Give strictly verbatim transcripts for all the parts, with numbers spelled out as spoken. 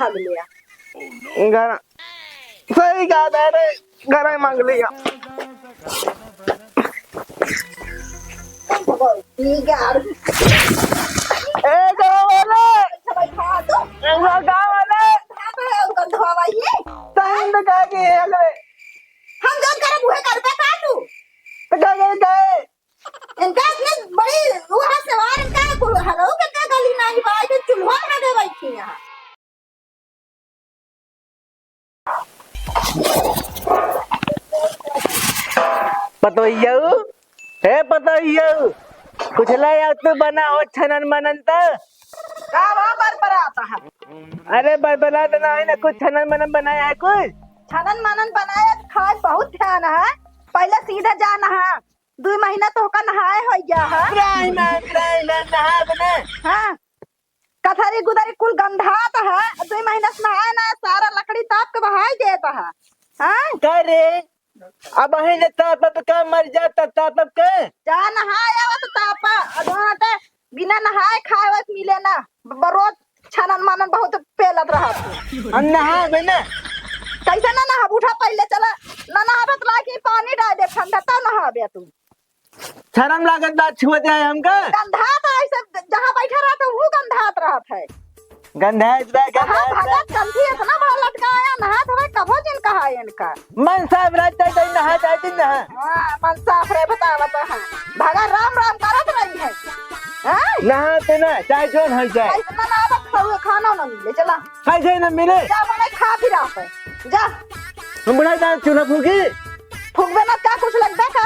भाग लिया। घर, सही कहा था रे, घर ही मांग लिया। ठीक है। ए, गाँव वाले! ए, गाँव वाले! कहाँ पे है उनका धोवा ये? तहिन तो कहा कि है, अगले। हम जौन करब, उहे करबे का तू? तो का करे, का है? इनका इतने बड़ी वहाँ से बाहर इनका कुल हलो के का गली नाही बा, इधर चूल्हा में आगे बैठी यहाँ। पतोहियऊ, हे पतोहियऊ, कुछ ले आओ तू बना हो छनन मनन त। का बा बरबरात है? अरे बरबरात ना है ना, कुछ छनन मनन बनाया है कुछ? छनन मनन बनाया खाए बहुत ध्यान है, पहले सीधे जा नहा, दुइ महीना तोहका नहाए होइ गया है। प्राय ना, प्राय ना, नहा बना। हाँ, कथरी गुदरी कुल गंधात है, दुइ महीना से नहाए ना, सारा लकड़ी ताप के बहाई देत है। हाँ? का रे? अबहीं ले तापब का, मर जा तब तापब का? जा नहाए आवा तो तापा, अदवाटे बिना नहाए खाए वाए मिले ना, ब-, रोज छनन मनन बहुत पेलत रहत है। हम नहाबे ना। कैसे ना नहाब? उठा पहले चला, ना नहाबे तो लाके पानी डाल दे ठंडा, तब नहाबे तू। शर्म लागत बा, छुअत है हमका। गंधात है, ऐसे जहाँ बैठा रहत है, वो गंधात रहत है। गंधात बा, हाँ, गंधात बा। भगत कंठी इतना बड़ा लटकाया, नहात हवे, कभो जिन कहा इनका। मन साफ रहता है, तो नहा जाती ना। हाँ, मन साफ रहे, बतावत है। भगत राम राम करत रही है। हाँ? नहाते ना, चाहे जोन हो जाए। ऐसे मनावत हवे, खाना ना मिले, चला। कैसे ना मिले? जा, बने खा फिर आप, जा। हम बुढ़ा जान चूल्हा फूकी। फुकबे ना का, कुछ लगबे का?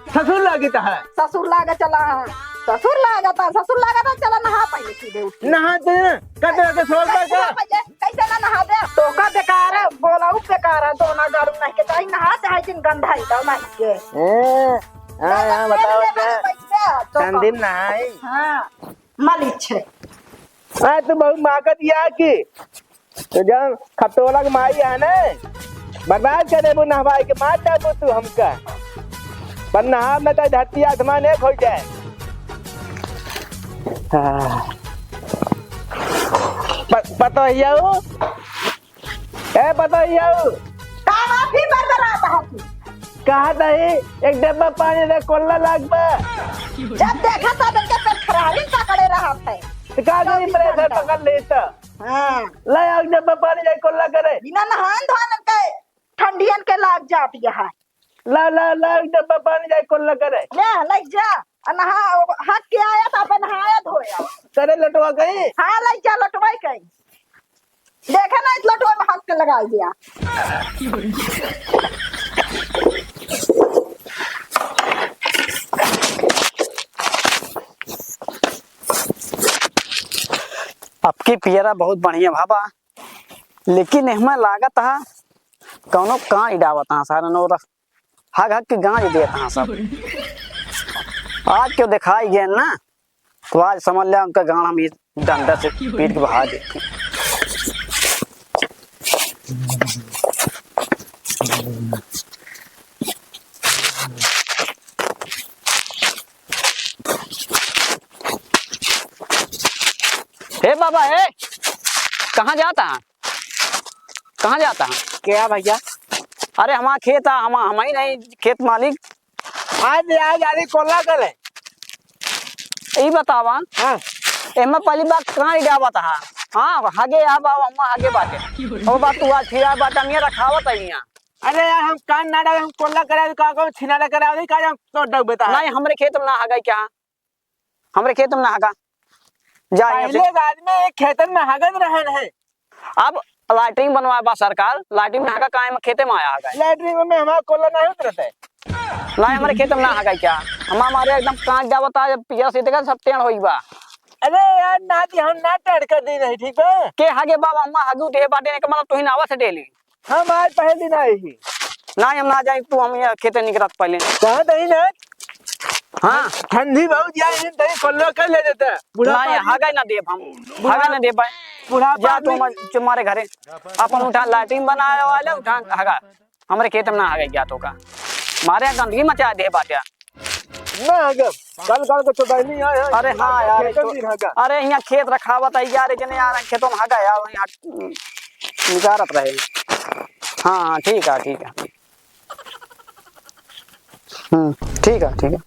ससुर लागे त है। ससुर लागे चला, हाँ। ससुर लागे त, ससुर लागे त चला नहा पहले सीधे उठ के। नहा दे, कदे के सोल का का? पहले कैसे ना नहा दे? तो का बेकार है, बोला उ बेकार है, दोना गाड़ू नहीं के चाही, नहा चाहे जिन गंधा ही दो नहीं के। ए, हाँ, हाँ, बताओ क्या? संदीप नहाई। हाँ, मलिक छे। हाँ, तू बहुत मागत या की? तो जौन खतोला के माई है ना, बर्बाद कर देबू नहवाई के, मार डालबू तू हमका। पर नहाब न त धरती आसमान एक हो जाए। हाँ। प-, पतोहियऊ, ए पतोहियऊ। का बा फिर बरबरात है तू? कहा तही एक डब्बा पानी दे, कोल्ला लाग बा। जब देखा तब इनके पेट खराबी पकड़े रहत है। तो का करी, चौबीस प्रेशर घंटा। पकड़ ले तो। हाँ। ले आओ, जब पानी जाए कोल्ला करे। बिना नहान धोन के ठंडियन के लाग जात यहाँ। ला, ला, ला, एक डब्बा पानी जाए कोल्ला करे। ले, ले जा। आ नहा, हग के आया तो अपन नहाया धोया। करे लटवा कहीं। हाँ, ले जा, लटवाई कहीं। देखे ना, इस लटवा में हग के लगाई दिया। आपकी पियरा बहुत बढ़िया भाबा, लेकिन एहमा लागत हा कौनो कांड डावत हा सारन, और हग हग के गांज देत हा सब। आज क्यों दिखाई गए ना, तो आज समझ ले उनका गांड हम ये डंडा से पीट के बहा देते। हे बाबा, हे, कहाँ जाता है? कहाँ जाता है? क्या भैया? अरे, हमारा खेत है, हम, हम ही नहीं खेत मालिक। आज, आज, आज कोल्ला कल है। ई बतावा, हाँ। एमे पहली बात कहाँ इडावत हा? हाँ, हगे आ बा, अम्मा हगे बाटे। ओ बात तू आज फिरा बाटा मियाँ रखावत है यहाँ। अरे यार, हम कान ना डाले, हम कोल्ला करा, का कहूँ, छिनारा करा, नहीं का हम तो डर बता। नहीं, हमरे खेत में ना हगाई क्या? हमरे खेत में ना हगा। जा यहाँ से। पहले के आदमी एक खेतन में हगत रहन है। अब लैट्रिन बनवाए बा सरकार, लैट्रिन में हगा काहे में खेते में आया हगा। लैट्रिन में हमारा कोल्ला नहीं उतरता है। नहीं, हमरे खेत में ना हगा क्या? हम हमारे एकदम कांच जावत आज पिया से देखा सब टेढ़ होई बा। अरे यार, ना जी, हम ना टेढ़ कर दी नहीं, ठीक बा? के हगे बाबा, अम्मा हगू दे बाटे, एक मतलब तू ही नावा से डेली। हम आज पहले दिन आए ही। ना, हम ना जाए, तू हम यहाँ खेते निकलत पहले। कहाँ तही ना? हाँ। ठंडी बहुत यार, इन तही कोल्लो कर ले देता। बुढ़ापा ना, आदमी। हगा ना देब हम। बुढ़ा-, हगा ना देब भाई। बुढ़ापा जा तू आदमी। हमारे, तुम्हारे घरे। अपन उठा लैट्रिन बनाए वाले, उठा हगा। हमरे खेत में ना हगा क्या तो का। मारे गंदगी मचा दे बाटे। ना हगब। कल, कल के चौदहनी आए हैं। अरे हाँ यार, खेतन चो-, दिन हगा। अरे यहाँ खेत रखावत है यार, इतने यार खेतों में हगा यार, यहाँ निकारत रहे। हाँ, हाँ, ठीक है, ठीक है। हम्म, ठीक है, ठीक है।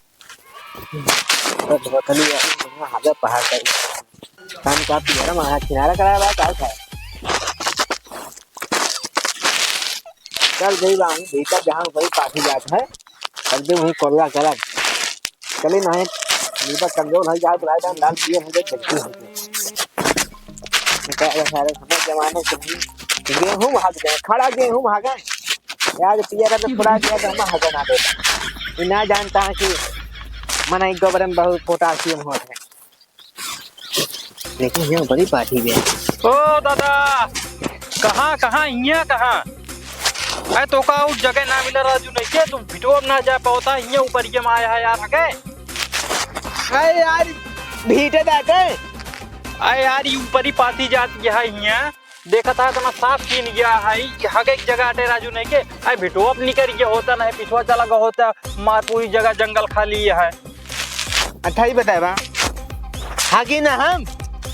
तो धोतली है, यहाँ हगा पहाड़ का। काम का पियरम, वहाँ किनारा कराया बा, का खाए? चल गई बा, भीतर जहाँ वही पाठी जात है, तब भी वही कोल्ला चला। चली नहीं, लीवर कमजोर हो जाए, बुलाए दाम, दाम पिए होंगे, जल्दी होंगे। बेटा, ये सारे समय जमाने के लिए गेहूं भाग गए, खड़ा गेहूं भागा। यार, पियर में फुला गया तो हम हगा ना देता। ये ना जानता है कि मनई गोबर में बहुत पोटासियम होता है। लेकिन यहाँ बड़ी पार्टी भी है। ओ दादा, कहाँ, कहाँ, हियाँ कहाँ? अरे तो का उ जगह ना मिला राजू नहीं के, तुम भिटवा में ना जा पावता, हियाँ ऊपर ये में आया है यार, हगे। अरे यार, भीटे जाते। अरे यार, ये ऊपरी पाती जाती है हियाँ। देखत है, इतना साफ कीन गया है, ई हगे के जगह अटे राजू नहीं के। अरे भिटवा अब निकर गया होता, नहीं पिछवा चला गया होता, मार पूरी जगह जंगल खाली है। अच्छा, ई बताए बा, हगी ना हम?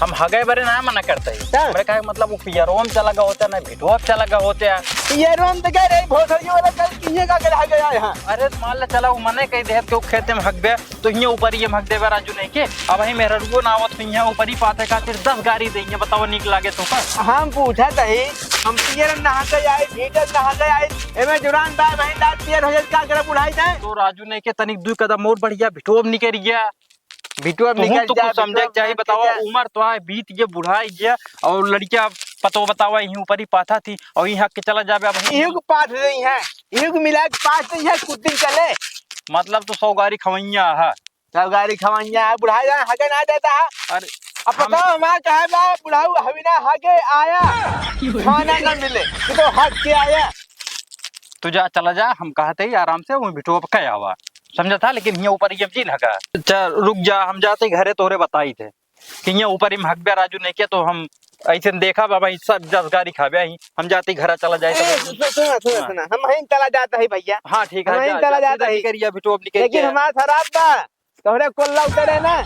हम हगे बरे ना मना करते ही। ता? हमरे कहे मतलब वो पियरवा में चला गया होता, नहीं भिटवा में चला गया होता। पियरवा में तो कह रहे, भोसड़ियों वाला कल किहे का कर हगे आए हैं। अरे मान ले चला, वो मने कही देहत के वो खेते में हगबे, तो हियाँ ऊपर ये मग देवे राजू नहीं के। अब ही मेहररुओ ना आवत, तो हियाँ ऊपर ही पाते खातिर दस गारी दे, हियाँ बताओ, नीक लागे तो का? हम पूछा तही, हम पियर नहा के आए, भीतर नहा के आए, एमे जुरान दाए, वहीं दाए, पियर हो जाए, का करे बुढ़ाई जाए? तो राजू नहीं के तनिक दुई कदम और बढ़िया, भिटोब निकल गया। भिटोब तुहूँ निकल तो जाए, कुछ समझे भिटोब के चाहिए, निकल बताओ, जाए। उम्र तो आए, बीत गया, बुढ़ाई गया, और लड़किया पतो बतावा, यहीं ऊपर ही पाथा थी, और यहीं हक के चला जाबे, अब यहीं इहू के पाथ रही है, इहू के मिला के पाथ रही है, कुछ दिन चले। मतलब तो सौ गारी खवैया है। सब गाड़ी खवैया है, बुढ़ा जाए, हगे ना देता है। अरे अब हम बताओ, हमार कहे बा, बुढ़ाऊ हवीना हगे आया, खाना ना मिले, कि तो हग के आया। तू जा, चला जा, हम कहते ही आराम से वहीं भिटुआ पे कह आवा, समझा था, लेकिन हियाँ ऊपर ये जी लगा। अच्छा, रुक जा, हम जाते घरे, तोहरे बताई थे कि हियाँ ऊपर ही हगबे राजू नहीं किया, तो हम ऐसे देखा बाबा, ई सब दस गाड़ी खाबे ही, हम जाते घरे चला जाए ए, तो। सु-, सु-, सुना, सुना, हाँ। सुना, हम वहीं चला जाता है भैया, हाँ, ठीक है, हम वहीं जा, चला जा, जाता सीधा है। निकल गया, भिटुआ निकल लेकिन गया। हमारा शराब बा, तोहरे कोल्ला उतरे ना।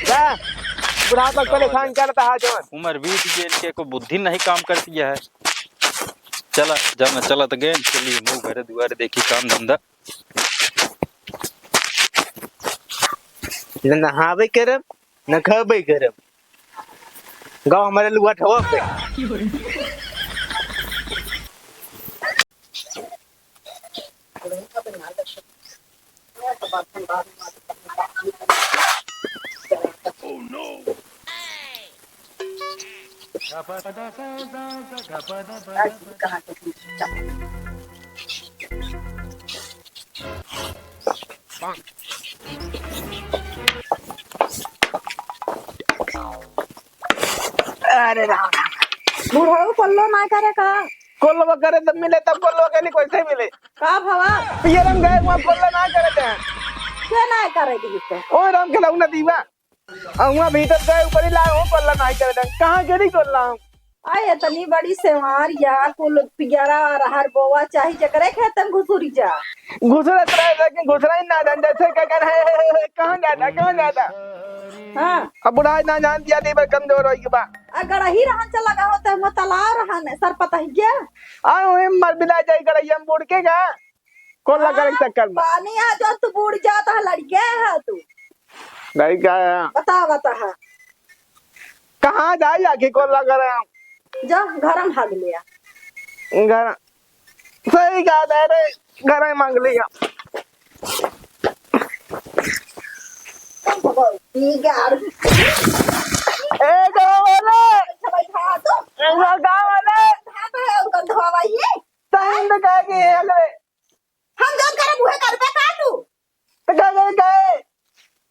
जा, बुढ़ापा परेशान करता है जवन। उम्र बीत गई, इनके को बुद्धि नहीं काम करती है। चला, जाना, चला तो गए, चलिए, मुँह घरे दुआरे देखी काम धंधा। न नहावे करब, न खाबे करब। गाँव हमारे लुआ ठवा पे। अरे राम। बुढ़ऊ कोल्लो ना करे का? कोल्लो करे तब मिले, तब कोल्लो के नहीं कैसे मिले? का भवा? ये रंग गए वहाँ कोल्लो ना करे थे। के ना करे दी तो? ओ राम के लौना दीवा। आ वहाँ भीतर गए ऊपर ही लाए हो कोल्लो ना करे थे। कहाँ के नहीं कोल्ला हम? आ इतनी बड़ी सेवार या कुल पियरा रहर बोवा चाही जकरे खेतन घुसुरी जा। घुसरत रहे, लेकिन घुसरा ही ना जान, जैसे क्या कर है, कहाँ जाता, कहाँ जाता? हाँ। अब बुढ़ा ना जान दिया, नहीं बस कमजोर होई के बा। आ गड़ही रहन चला गया होता है, वो तालाब रहन है, सर पता ही क्या? आ, वही मर बिला जाई गड़हिया में बूड़ के गा, कोल्ला हाँ, करे के चक्कर में। पानी आ जो तू बूड़ जाता है, लड़के है तू। नहीं क्या है? बता, बता है। कहाँ जाई आखिर कोल्ला करे? जा, घर में भाग लिया। घर, सही कहा था रे, घर ही मांग लिया। ठीक है यार। ए गाँव वाले, अच्छा भाई, हाँ तो। ए गाँव वाले। हाँ तो है, उनका धोवा ये। तहिन तो कहे कि हे अगले। हम जौन करब उहे करबे का तू? तो का करे काहे?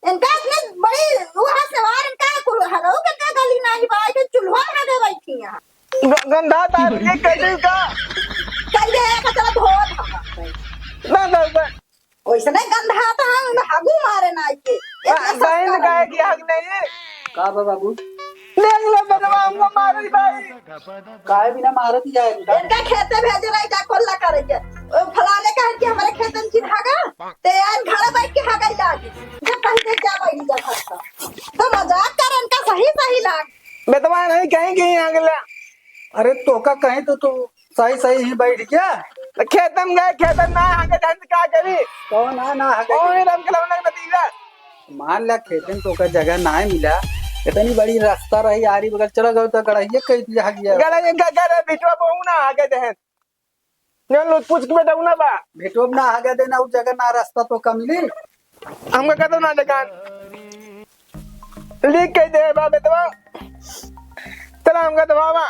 इनका इतने बड़ी वहाँ सवार इनका कुल हलो के का गली नाली बाई के चूल्हा में हगे बैठी यहाँ। ग-, गंधा तार के कह दे का? कह दे, मतलब, धो धावा। ना, ना, ना। ओइसने गंधा तो हम हगू मारे ना आइए। इतना बहन सस्ता काहे रहे। कि हग नहीं है? का बा बाबू? देख ले बेटवा, हमको मारे भाई। काहे बिना मारत जाए इनका? इनका खेते भेजे रही जा, कोल्ला करे के। ओ फलाने कहे कि हमारे खेतन चिन्हागा, ते आज घर बैठ के हगई लागे। जब कहीं दे क्या बैठ जा सकता। तो मजाक कर इनका सही सही लाग। बेटवा नहीं कहीं कहीं आगे ले। अरे तोका कहीं तो तू सही सही ही बैठ गया। तो खेतन गए, खेतन ना आगे जान का करी। कौन है ना आगे? कौन है राम के लवना के नतीजा? मान ला खेतन तोका जगह ना मिला, इतनी बड़ी रास्ता रही आरी बगल चला गयो तो गड़हिए कह दिया गया। गड़हिए का करे बिटवा बहु ना आगे देहन। जौन लोग पूछ के बेटा ना बा। बेटो ना आगे देना उस जगह ना रास्ता तोका मिली। हमका कदम ना देखान। लिख के दे बा बेटवा। चला हमका दबावा।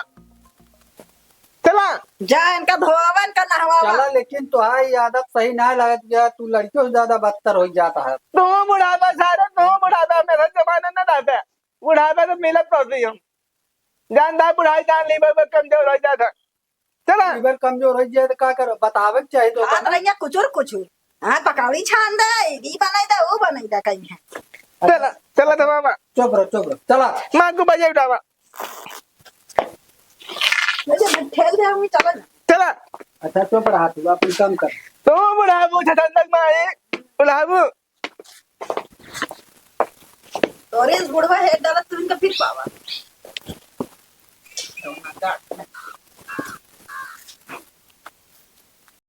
चला। जा इनका धोवावा, इनका नहवावा। चला, लेकिन तोहार ये आदत सही ना लागत गया, तू लड़कियों से ज्यादा बदतर हो जाता है। तू बुढ़ापा सारे, तू बुढ़ापा, मेरा जमाना ना रहता। बुढ़ापा तो मिलत पड़ती हम। जानता बुढ़ाई जान ली, बस कमजोर हो जाता। चला। लीवर कमजोर हो जाए तो का करो, बतावे के चाहिए तो हाथ ना। रहिया कुचुर कुचुर। हाँ, पकौड़ी छान दे, ई बनाई दे, वो बनाई दे, कहीं है। चला, चला तो बाबा। चुप रहो, चुप रहो, चला। माँ को बजाई उठावा। मुझे ठेल दे, हम ही चला जा। चला। अच्छा, चुप रहा तू, अपन काम कर। तू बुढ़ाबू, छठन तक माई, बुढ़ाबू। तोरे इस बुढ़वा हेड डालत तू इनका फिर पावा।